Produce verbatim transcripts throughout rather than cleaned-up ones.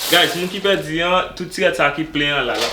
Guys, moun ki pèdi an, tout tirèt sa ki plen an la, la.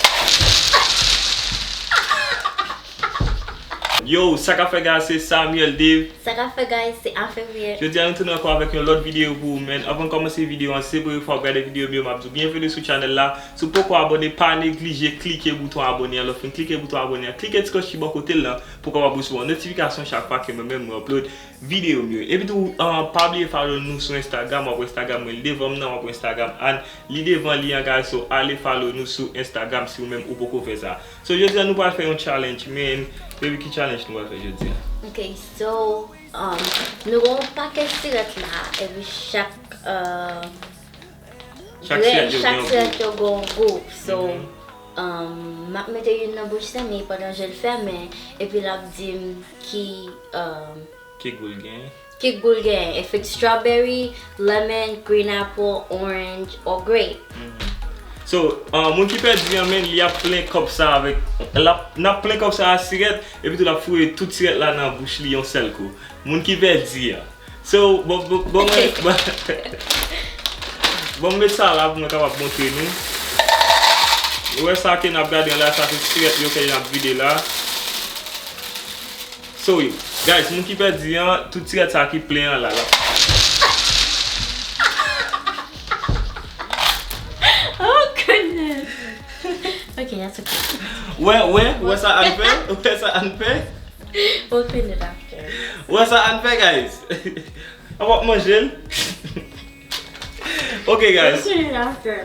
Yo, sa k ap fè guys, se Samuel Dave. Sa k ap fè guys, se Afevriye. Jodi a nou tounen ankò avèk yon lòt videyo pou ou, men anvan n kòmanse videyo an, si se premye fwa w ap gade videyo m yo, m ap di w byenveni sou channel la. Si w poko abòne, pa neglije klike bouton abòne an. Lè w fin klike bouton abòne an, klike ti klòch ki bò kote l lan pou w kapab resevwa yon notifikasyon chak fwa ke mwen menm mwen upload videyo m yo. Epi tou, ah, pa bliye follow nou sou Instagram, w ap wè Instagram mwen li devan m nan, w ap wè Instagram Ann li devan li an guys, so ale follow nou sou Instagram si ou menm ou poko fè sa. So jodi a nou pral fè yon challenge, men baby, ki challenge nou pral fè jodi a? Ok, so, um, nou gen yon pakèt tirèt la, epi chak, uh, Chak grenn, tirèt yo chak gen yon tirèt gou. Yo gen yon gou. So, Mhm. um, m ap mete youn nan bouch Samy pandan je l fèmen, epi l ap di m ki, um, Ki gou l gen? Ki gou l gen? If it's strawberry, lemon, green apple, orange, or grape. Mhm. So, uh, moun ki pèdi an, men, li ap plen kòp sa avèk, l ap, n ap plen kòp sa a tirèt, epi tou l ap foure tout tirèt la nan bouch li yon sèl kou. Moun ki pèdi an. So, bon, bon, bon, mwen, bon, bon, m met sa la pou mwen kapab montre nou. Ou wè sa ke n ap gade an la, sa se tirèt yo ke n ap vide la. So, guys, moun ki pèdi an, tout tirèt sa ki plen an la, la. Oh, goodness. Ok, that's okay. Wè, wè, wè sa Ann fè? Wè sa Ann fè? We'll clean it after. Wè sa Ann fè, guys? An w ap manje l? Ok, guys. We'll clean it after.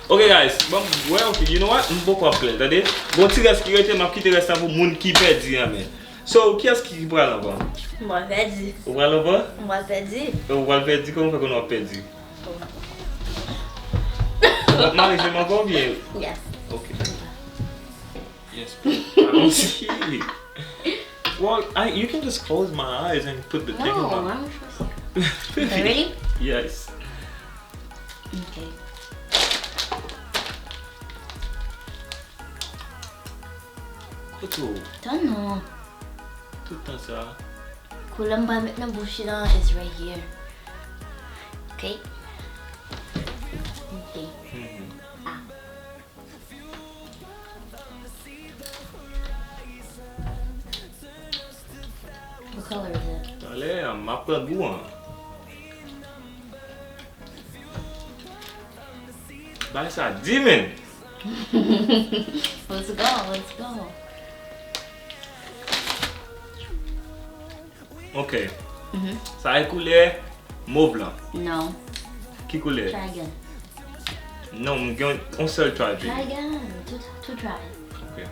Ok, guys. Bon, wè, ok, you know what? M poko ap plen, tande? Bon, ti rès ki rete, m ap kite rès la pou moun ki pèdi an, men. So, kiyès ki pral anvan? Mwen pèdi. Ou pral anvan? Mwen pèdi. Ou pral pèdi? Kòman w fè konnen w ap pèdi? W ap mare je m ankò oubyen? Yes. Ok. Yes, please. I don't see. Well, I, you can just close my eyes and put the thing in my... No, I'm supposed to. Okay, ready? Yes. Okay. Kote w? Tann non. Tout tan sa. Koulè m pral met nan bouch li lan is right here. Okay? Okay. Mhm. Ah. What color is it? Talè, m ap pran gou an. Bagay sa di, men. Let's go, let's go. Ok. Mhm. Sa e koulè mov lan. No. Ki koulè? Try again. Non, m gen yon sèl try. Try again. Two, two try. Ok.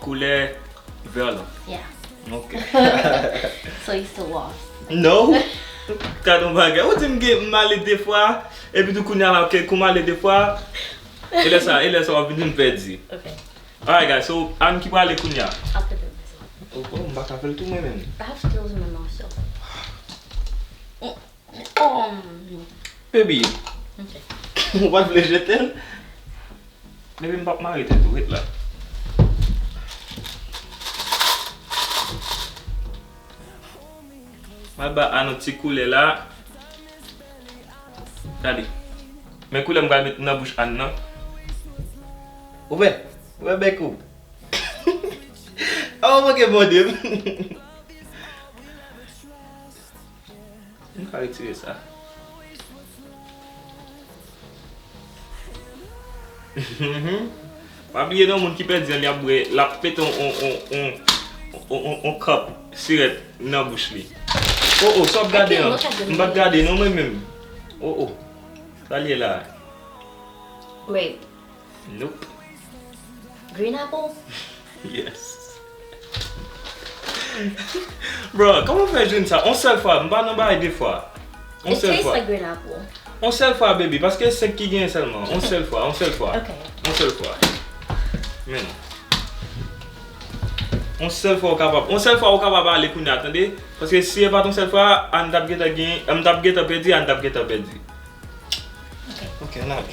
Koulè vè lan. Yeah. Ok. So you still lost. No. Gade yon bagay. Ou di m gen, m ale de fwa, epi tou kounye a la, ok, kou m ale de fwa, e lè sa, e lè sa w ap vin di m pèdi. Ok. Alright, guys, so, Ann ki prale kounye a. After the... Oh, oh, m pa ka fè l tou mwen menm. I have skills in my mouth, so. Um. Baby, ok. Ou pa t vle jete l? Baby, m p ap mare tèt ou, ret la. M al ba Ann yon ti koulè la. Gade. Men koulè m pral met nan bouch Ann nan. Ou wè? Ou wè bèk ou? A, ou manke mòde m. M ka retire sa. Pa bliye non, moun ki pèdi an, li ap bwè, l ap pete on, on, on, on, on, on kòp sirèt nan bouch li. O, o, sa w ap gade an? M pa t gade non, mwen menm. O, o. Sa l ye la? Grape. Nope. Green apple? Yes. Bro, kòman w fè jwenn sa? On sèl fwa, m pa nan bagay de fwa. On sèl fwa. It tastes like green apple. On sèl fwa, baby, paske senk ki genyen sèlman. On sèl fwa, on sèl fwa. Ok. On sèl fwa. Men non. On sèl fwa ou kapab, on sèl fwa ou kapab ale kounye a, tande? Paske si e pa t on sèl fwa, Ann t ap gentan gen, m t ap gentan pèdi, Ann t ap gentan pèdi. Ok. Ok, ann ale.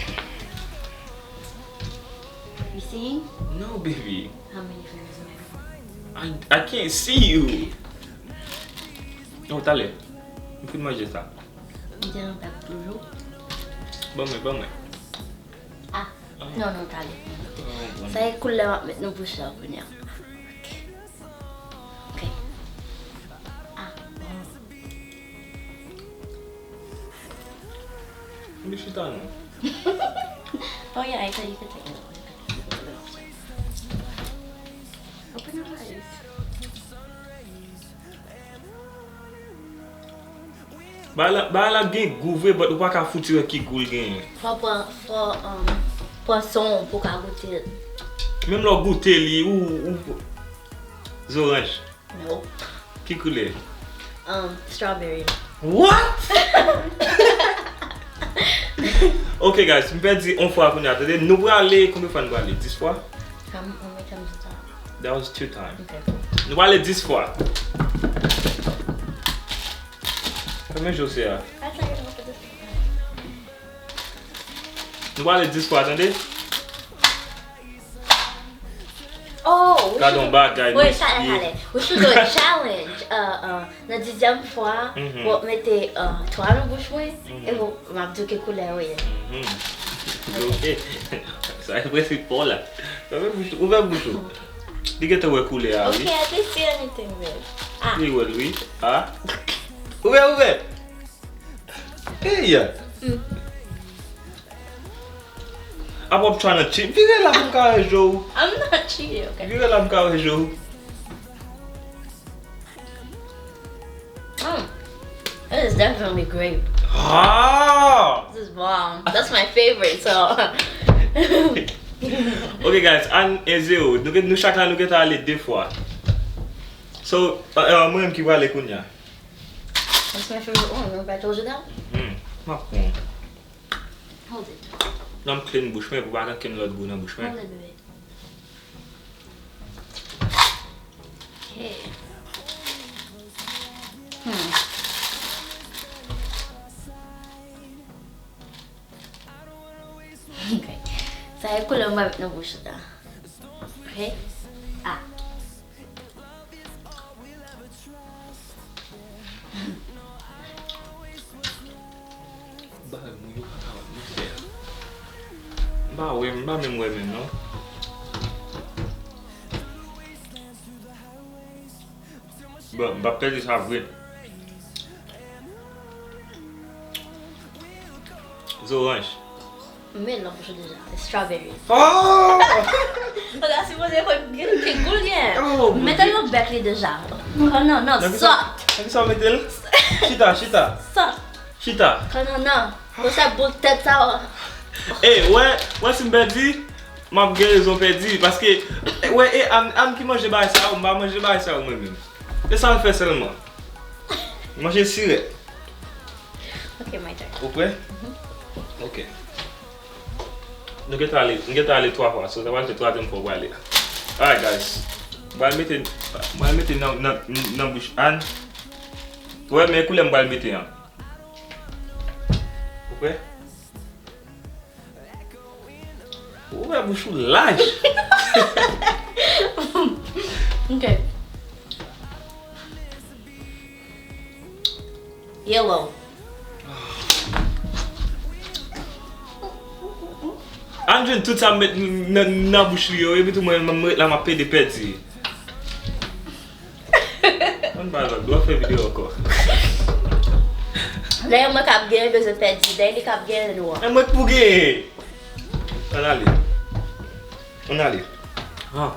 You seeing? No, baby. How many fingers am I? I, I can't see you. Oh, talè. M fin manje sa. M te nan bèk toujou. Ban mwen, ban mwen. Ah, non, non, talè. Sa e koulè m ap met nan bouch la kounye a. Ok. Ah, bon. Li chita non. Oh yeah, I thought you could take it. Open your eyes. Bagay la, bagay la gen gou vre, but ou pa ka fouti wè ki gou l genyen. Fò pran, fò, um, pran son pou ka goute l. Menm lè w goute li, ou, ou, zoranj. No. Ki koulè? Um, strawberry. What? Ok, guys, m pèdi yon fwa kounye a, tande. Nou prale, konbyen fwa nou prale? Dis fwa? How m-, how many times is that? That was two times. Ok. Nou prale dis fwa. Konbyen jou se a? I thought you were gonna put this. Nou prale dis fwa, tande? Oh, we should do, wait, talè, talè. We should do a challenge. Uh, uh, nan dizyèm fwa, w ap mete, uh, twa nan bouch mwen, e w, m ap di w ki koulè yo ye. Ok. Sa e prensip pa w la. Ouvè bouch ou, ouvè bouch ou. Li gentan wè koulè a, wi. Ok, I didn't see anything red. Ah. Li wè l, wi. Ah. Ouvè, ouvè. Hey! Apa w ap try nan cheat? Vire la pou m ka wè je w. I'm not cheating, okay? Vire la pou m ka wè je w. Mm. It is definitely grape. Ah! This is bomb. That's my favorite, so. Ok, guys, Ann e zewo. Nou, nou chak la, nou gentan ale de fwa. So, uh, uh, mwen menm ki prale kounye a. That's my favorite one. You want to try Georgia now? Hmm. M ap pran. Hold it. Non, m clean bouch mwen pou pa gen kenn lòt gou nan bouch mwen. Hold it, baby. Okay. Hmm. Okay. Sa e koulè m ap met nan bouch la. Okay. Ah. Bagay moun yo pa ka wè mistè a. M pa wè, m pa menm wè menm non. Bon, m p ap pèdi sa vre. Zoranj. Men nan bouch ou deja. Strawberry. Oh! Ou ta sipoze konn ki, ki gou l gen. Oh, mete l nan bèk li deja. Oh non, non, sòt. Nan ki sa w mete l? Chita, chita. Sòt. Chita. Oh non, non. Ou sa boul tèt sa, oh. E, wè, wè si m pèdi, m ap gen rezon pèdi. Paske, wè, e, Ann, Ann ki manje bagay sa yo, m pa manje bagay sa yo mwen menm. E sa l fè sèlman. Manje sirèt. Ok, my turn. Ou prè? Mhm. Ok. Nou gentan ale, nou gentan ale twa fwa, so sa pral fè twazyèm fwa w prale. Alright, guys. M pral mete, m pral mete nan, nan, nan bouch Ann. Wè, men koulè m pral mete an. Ou prè? Ou ouvè bouch ou laj. Ok. Yellow. Ann jwenn tout sa m met nan, nan bouch li yo, epi tou mwen, mwen, mwen ret la, m ap pede pèdi. Ann pa lòt, dwa fè videyo ankò. Dayè mwen k ap genyen bezwen pèdi, dayè li k ap genyen nou an. E mwen k pou genyen. Ann ale. Ann ale. Ah.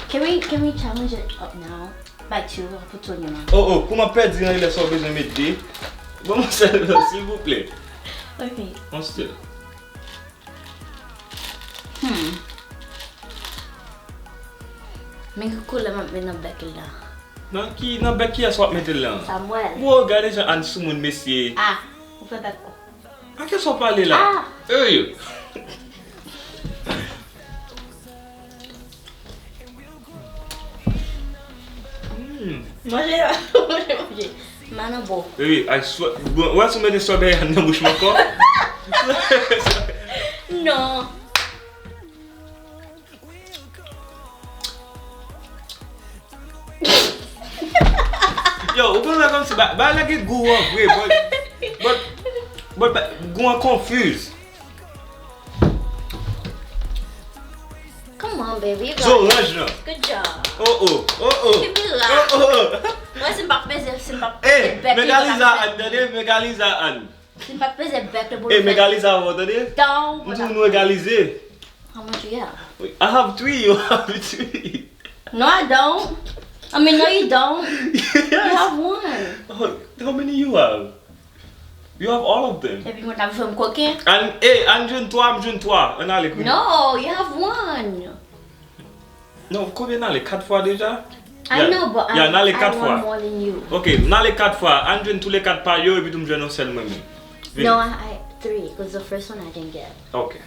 Can we, can we challenge it up now? By two, pou Tony man. Oh, oh, pou m ap pèdi nan lè sa w bezwen met de. Ban m yon sèl, silvouplè. Ok. Yon sèl. Hmm. Men ki koulè m ap met nan bèk li la? Nan ki, nan bèk kiyès w ap mete l lan? Samuel. Wo, gade jan Ann soumoun, mesye. Ah, ou fè bèk ou. A kiyès w ap pale la? Ah! Ey! Hmm. Manje, manje, manje. Mananbo. Ey, I swear, bon, wè si w mete strawberry nan bouch mwen ankò. Non. Yo, ou konn wè kòmsi ba, ba la gen gou an vre, but, but, But, but, gwan konfiz. Come on, baby. You got Zoranj lan. Good job. Oh, oh, oh, oh. Give me love. Oh, oh, oh. Mwen, si m pa peze, si m pa Hey, peze bèk li, Megaliza pa Ann, tande? Megaliza Ann. Si m pa peze bèk li pou Hey, l fè. Megaliza, ou tande? Down. M di nou egalize. How much you have? I have three, you have three. No, I don't. I mean, no, you don't. You Yes. Have one. Oh, how many you have? You have all of them. Epi mwen t ap jwe m koken. An, hey, Ann jwenn twa, m jwenn twa. Ann ale kounye. No, you have one. Non, konbyen n ale? Kat fwa deja? I know, but I, Yeah, n ale I kat won fwa. More than you. Ok, n ale kat fwa. Ann jwenn tou le kat pa yo, epi tou m jwenn yon sèl mwen menm. Vini. No, I, I three, because the first one I didn't get. Ok.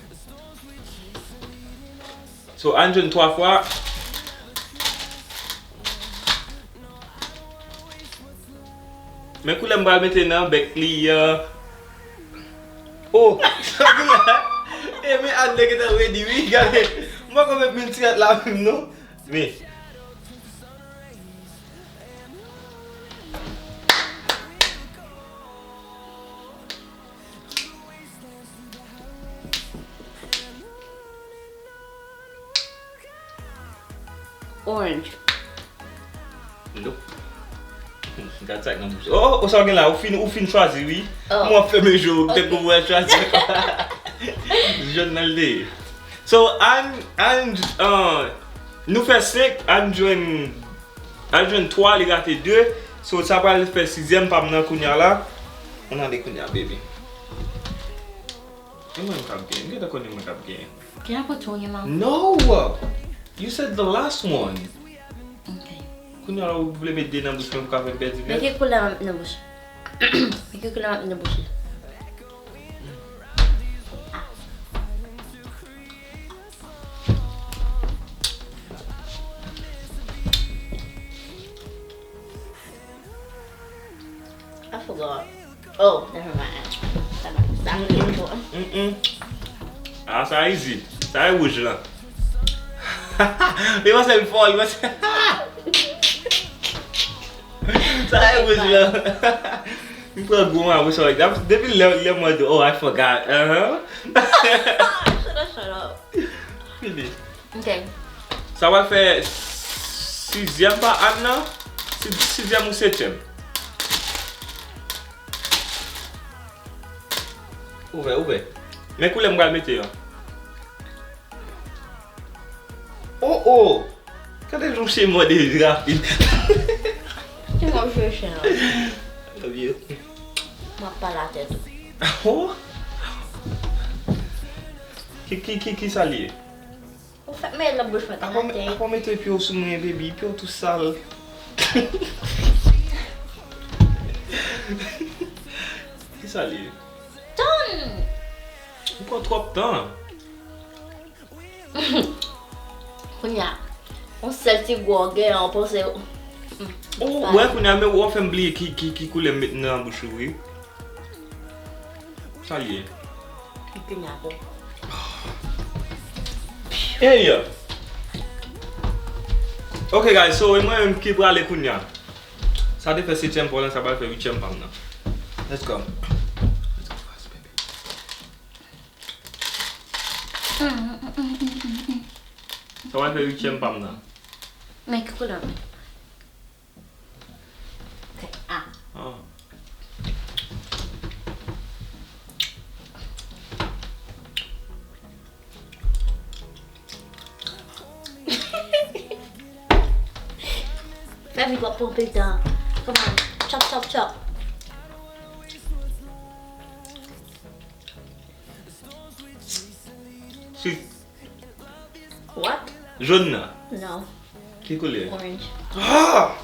So, Ann jwenn twa fwa. Men koulè m pral mete nan bèk li an. Oh! E men Ann te gentan redi wi, gade. M poko met menm ti rad la menm non. Men. Orange. Nope. Gad sa k nan bouch. Oh, oh, sa w gen la, ou fin, ou fin chwazi wi. Oh. Mwen fèmen je w, te kou mwen chwazi. Jòn nan l te ye. So, Ann, Ann, uh, nou fè senk, Ann jwenn, Ann jwenn twa, li rate de. So, sa pral fè sizyèm pa m nan kounye a la. Ann ale kounye a, baby. E mwen m k ap genyen. M gentan konnen mwen k ap genyen. Can I put two in your mouth? No! You said the last one. Okay. Kounye a la ou vle met de nan bouch mwen pou ka fè m pèdi Men nèt? ki koulè m ap met nan bouch? Men ki koulè m ap met nan bouch li? I forgot. Oh, never mind. Sa pa, sa pa enpòtan. Mm-mm. Ah, sa easy. Sa e wouj lan. Li panse l fò, li panse. Sa e wouj lan. M pran gwo mwen, I'm sorry. Depi lè, lè mwen di, oh, I forgot. Uh-huh. Shut up, shut up. Fini. Okay. Sa pral fè sizyèm pa Ann nan. Si, sizyèm ou setyèm. Ouvè, ouvè. Men koulè m pral mete an. Oh, oh! Gade jan w se mòde rapid. Ki mò jwe chen an? Love you. M ap pale atè tou. Oh! Ki, ki, ki, ki sa l ye? Ou fèk mete nan bouch mwen Apa, atè. apa mete pye w sou mwen, baby, pye w tou sal. Ki sa l ye? Tann! Ou pran twòp tan. Kounye a, yon sèl ti gou w gen an, w panse. Ou wè kounye a, men w ap fè m bliye ki, ki, ki koulè m met nan bouch ou, wi. Sa l ye? Kounye a tou. Hey! Ok, guys, so e mwen menm ki prale kounye a. Sa te fè setyèm pa w lan, sa pral fè uityèm pa m nan. Let's go. Let's go fast, baby. Sa pral fè uityèm pa m nan. Men ki koulè m? Ok, ah. Ah. Fè vit, w ap pran anpil tan. Come on. Chop, chop, chop. Si. What? Jòn nan. No. Ki koulè? Orange. Ah!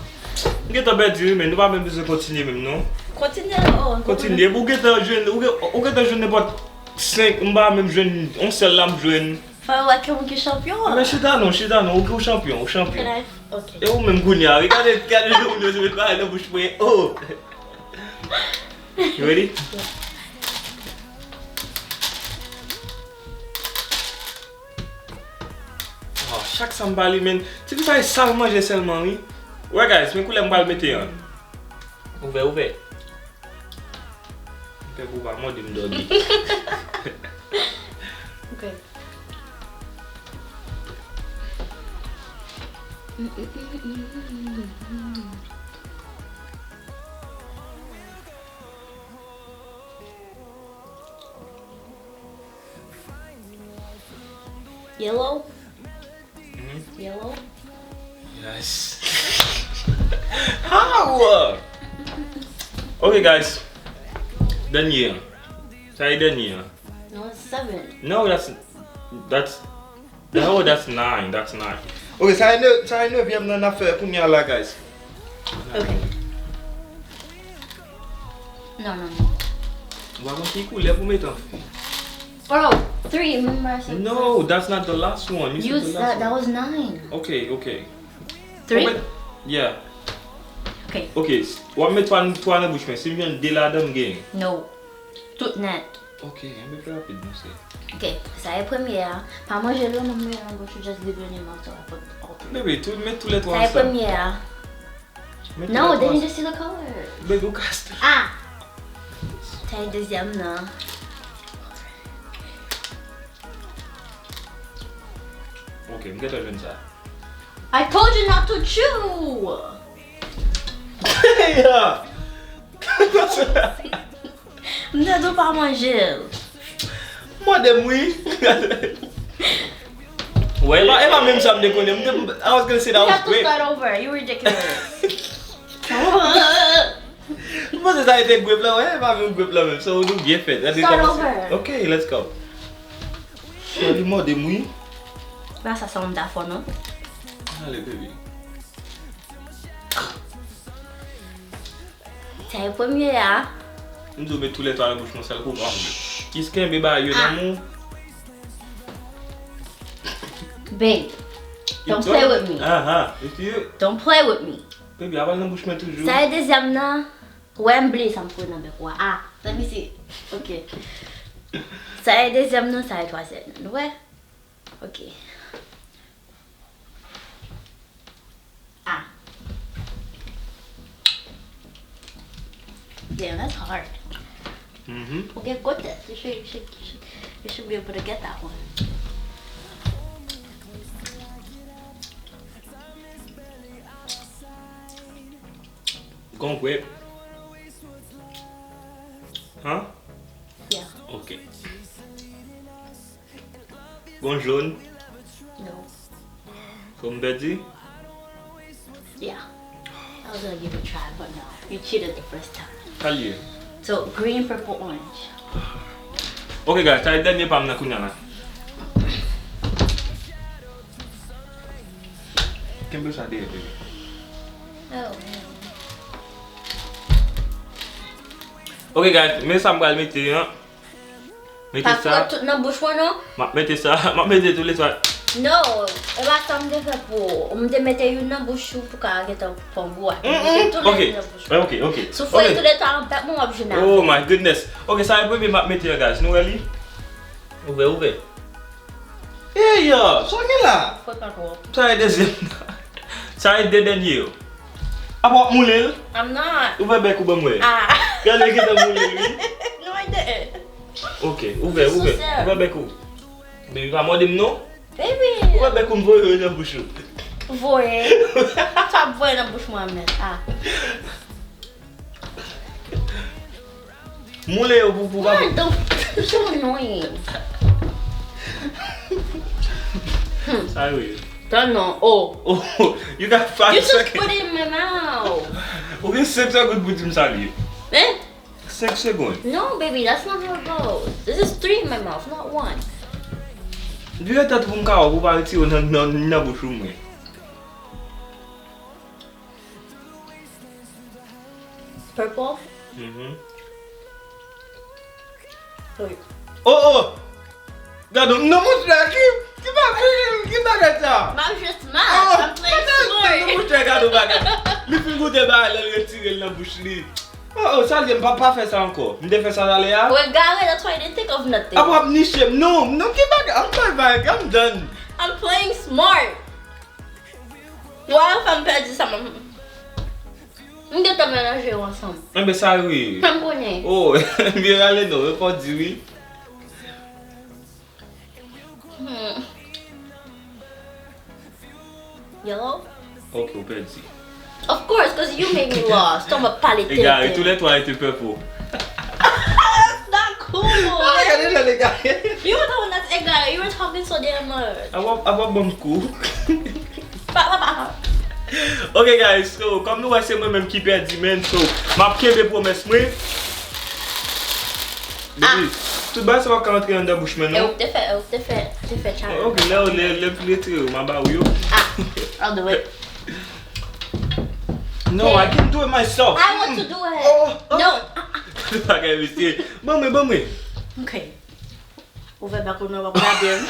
M gentan pèdi wi, men nou pa menm bezwen kontinye menm non. Kontinye, oh. Kontinye, ou gentan jwenn, ou gen-, ou gentan jwenn nenpòt senk, m pa menm jwenn, yon sèl la m jwenn. Fò yo wè ki moun ki chanpyon. Men chita non, chita non, ou, ou chanpyon, ou chanpyon. Can I? Ok. E ou menm kounye a, wi, gade, gade jan moun yo se met bagay nan bouch mwen, oh! You ready? Oh, chak sa m pale, men, se pou sa e sal manje sèlman, wi. Wè, guys, men koulè m pral mete an. Ouvè, ouvè. Fè pou pa mande m dòmi. Ok. Yellow? Mhm. Yellow? Yes. How? Ok, guys. Dènye an. Sa e dènye an. No, it's seven. No, that's, that's, that, oh, that's nine. That's nine. Ok, sa e ne-, sa e nevyèm nan n ap fè kounye a la, guys. Ok. Non, non, non. Ou pa konn ki koulè pou mete anfen. Oh, three. Remember I said No, that's not the last one. You said Use the that, last that one. Was nine. Ok, ok. Three? Ou met, yeah. Ok. Ok, s-, w ap met twa, twa nan bouch mwen. Si m jwenn de ladan, m genyen. No. Tout nèt. Ok, enben fè rapid, mesye. Ok, sa e premye a. Pa manje l, non, men nan bouch ou, just leave it in your mouth, so I put all three. Baby, tou, met tou le twa ansanm. Sa e premye a. Met tou le twa ansanm. No, then you just see the color. Baby, ou ka stop. Ah! Sa e dezyèm nan. Ok, m gentan jwenn sa. I told you not to chew! Yeah! M te di w pa manje l. Mande m wi. Well, e pa, e pa menm sa m te konnen. M te, I was gonna say that was grape. You have to start over. You ridiculous. M panse sa te grape la, wè, e pa menm grape la menm. So, nou byen fèt. Start over. Ok, let's go. Cheri, mande m wi. Pa sa sanble ta fò non. Ale, baby. Sa e premye a. M di w met tou le twa nan bouch mwen sèl kou. Kis kenbe ba yo nan mou. Babe, don't play with me. Aha, you see it? Don't play with me. Baby, a pral nan bouch mwen toujou. Sa e dezyèm nan. Wè m bliye sa m foure nan bèk ou a. Ah, let me see. Ok. Sa e dezyèm nan, sa e twazyèm nan. Ou wè? Ok. Ah. Damn, that's hard. Mhm. Ok, got that. You should, you should, you should, you should be able to get that one. Gon grape? Hein? Yeah. Ok. Gon jòn? No. Fò m pèdi? Yeah. I was gonna give it a try, but no. You cheated the first time. Sa l ye? So, green, purple, orange. Ok, guys, sa e dènye pa m nan kounye a la. Kenbe sa dèyè, baby. Oh, man. Ok, guys, men sa m pral mete an. Mete sa. Pa fout tout nan bouch mwen, non. M ap mete sa. M ap mete tou le twa. No, e pa sa m te fè pou ou. M te mete youn nan bouch ou pou ka gentan pran gou a. M mete tou le de nan bouch ou. Ok, ok, ok. Si w foure tou le twa nan bèk mwen, w ap jwenn avè m. Oh my goodness. Ok, sa e premye m ap mete an, guys. Nou wè li? Ouvè, ouvè. Hey, yo, sa w gen la? Frekant twòp. Sa e dezyèm nan. Sa e de dènye yo. Apa w ap moule l? I'm not. Ouvè bèk ou ban m wè. Ah. Gade l gentan moule l, wi. No, I didn't. Ok, ouvè, ouvè. Ouvè bèk ou. Baby, pa mòde m non. Baby. Ouvè bèk ou, m voye yo nan bouch ou. Voye. Sa ap voye nan bouch mwen menm. Ah. Moule yo pou, pou pa. What the f-, you're so annoying. Sa yo ye. Tan non, oh. Oh, you got five seconds. You just put it in my mouth. Ou gen senk segonn pou di m sa l ye. Eh? Senk segonn. No, baby, that's not how it goes. This is three in my mouth, not one. Vire tèt ou pou m ka wè, pou pa retire w nan, nan, nan bouch ou mwen. Purple? Mhm. Wait. Oh, oh! Gade, non, monchè, ki, ki bagay, ki bagay sa? M ap jis mal. Oh, I'm playing smart. Non, monchè, gade bagay. Li fin goute bagay, lè l retire l nan bouch li. Oh, oh, sa l ye, m pa, pa fè sa ankò. M te fè sa talè a. Ou egare, that's why you didn't think of nothing. Apa w ap niche m? Non, non, ki bagay? I'm sorry, bagay, I'm done. I'm playing smart. Why w fè m pèdi sa, man? M gentan melanje yo ansanm. Enben sa yo ye. Sa m konnen. Oh, byen rale non, e fò di wi. Hmm. Yellow? Ok, ou pèdi. Of course, cause you made me lost. Ton va pale Egare, tenten. Tous les trois étaient purple. That's not cool. Ah, gade jan l egare. You were the one that's egare. You were talking so damn much. Apa, apa ban m kou. Pa, pa, pa. Ok guys, so kòm nou wè se mwen menm ki pèdi men, so m ap kenbe pwomès mwen. Baby, tout bagay sa pa ka antre anndan bouch mwen E non. ou te fè, e ou te fè, te fè challenge. Ok, lè lè lè retire yo, m a ba ou yo. Ah, I'll do it. No, I can do it myself. I want to do it. Oh, oh. No. Tout bagay mesye. Ban mwen, ban mwen. Ok. Ouvè bèk ou non, w ap gade m.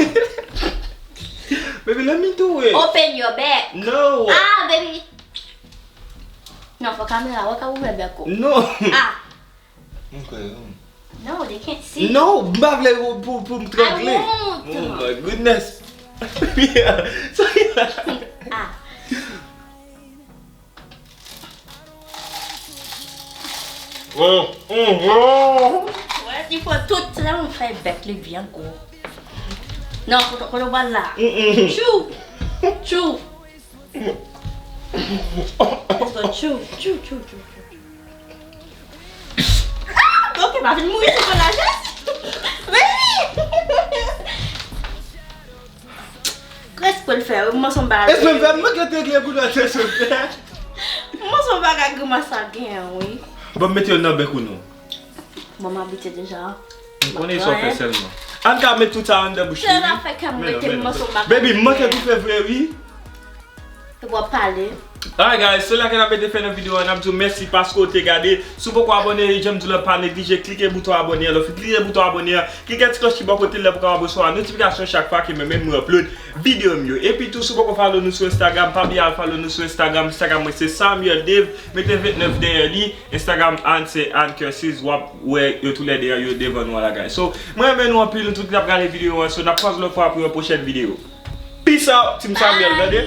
Baby, let me do it. Open your back. No. Ah, baby. Non, fò kamera wè ka ouvè bèk ou. No. Ah, Ok. No, they can't see. No, m pa vle pou, pou, pou m trangle. I won't. Oh my goodness. So, Ah. Mm, mm, mm. Wè, li pran tout, se la mwen fè bèk li byen gwo. Non, kote, kote w pral la. Mm, mm. Tchou! Tchou! Let's go, tchou, tchou, tchou, tchou, tchou. Ah! Ok, pa vin mouri sou kò la, jès! Baby! Kès pou l fè, wi, mwen se yon bagay. Espè m fè m manke te kle kou nan tèt sou tè. Mwen se yon bagay grimas sa gen, wi. Bon, mete yo nan bèk ou non. Bon, m abitye deja. M konnen sa w fè sèlman. Ann ka met tout sa anndan bouch Se li. La fè kè m Men non, rete, men mwen non. se yon bagay. Baby, m manke tou fè vre wi. Ou ap pale. Alright guys, se la ke n ap mete fen nan videyo a, n ap di w mèsi paske w te gade. Si w poko abòne, jan m di w la, pa neglije klike bouton abòne an, lè w fin klike bouton abòne an, klike ti klòch ki bò kote l la pou w kapab resevwa notifikasyon chak fwa ke mwen menm mwen upload videyo m yo. Epi tou, si w poko follow nou sou Instagram, pa bliye al follow nou sou Instagram, Instagram mwen se Samuel Dave, mete vennèf dèyè li, Instagram Ann se Ann Curses, w ap wè yo toulède yo devan nou an la guys. So, mwen renmen nou anpil, nou tout ki t ap gade videyo an, so n ap kwaze lòt fwa pou yon pwochèn videyo. Peace out, Team Samuel, tande?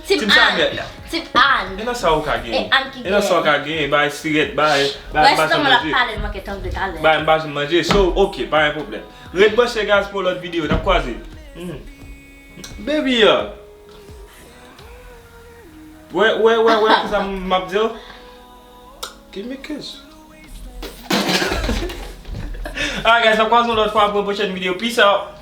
Team Team Samuel. Ann. Team Ann. E nan sa ou ka gen. E Ann ki E nan sa ou gen. Ka gen, bay sirèt, bay, bay, Wè, bay se sa mwen l ap manje. Pale, l manke tann de talè. Bay, m pa janm manje. So, ok, pa gen pwoblèm. Ret branche guys pou lòt videyo, n ap kwaze. Hmm. Baby, uh. Wè, wè, wè, wè, kisa m ap di w? Give me kiss. Alright guys, n ap kwaze yon lòt fwa pou yon pwochèn videyo. Peace out.